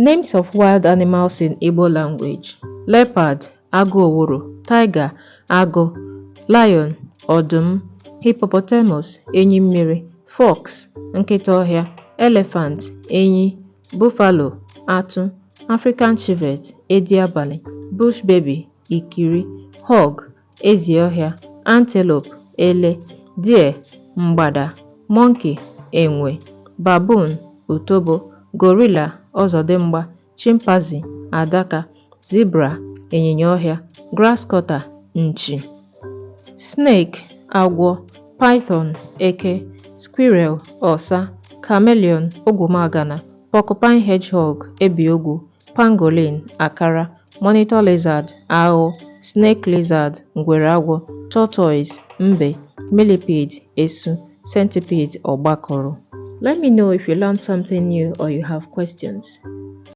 Names of wild animals in Igbo language: Leopard, agụ owuru; tiger, agụ; lion, ọdụm; hippopotamus, enyi mmiri; fox, nkịta ọhịa; elephant, enyi; buffalo, atụ; African civet, edi abalị; bush baby, ikiri; hog, ezi ọhịa; antelope, ele; deer, mgbada; monkey, enwe; baboon, utobo; gorilla, ọzọdimgba; chimpanzee, adaka; zebra, ịnyịnya ọhịa; grasscutter, nchi; snake, agwọ; python, eke; squirrel, ọsa; chameleon, ogwumagana; porcupine hedgehog, ebiogwu; pangolin, akara; monitor lizard, aghụ; snake lizard, ngwere agwọ; tortoise, mbe; millipede, esu; centipede, ọgbakụrụ. Let me know if you learned something new or you have questions.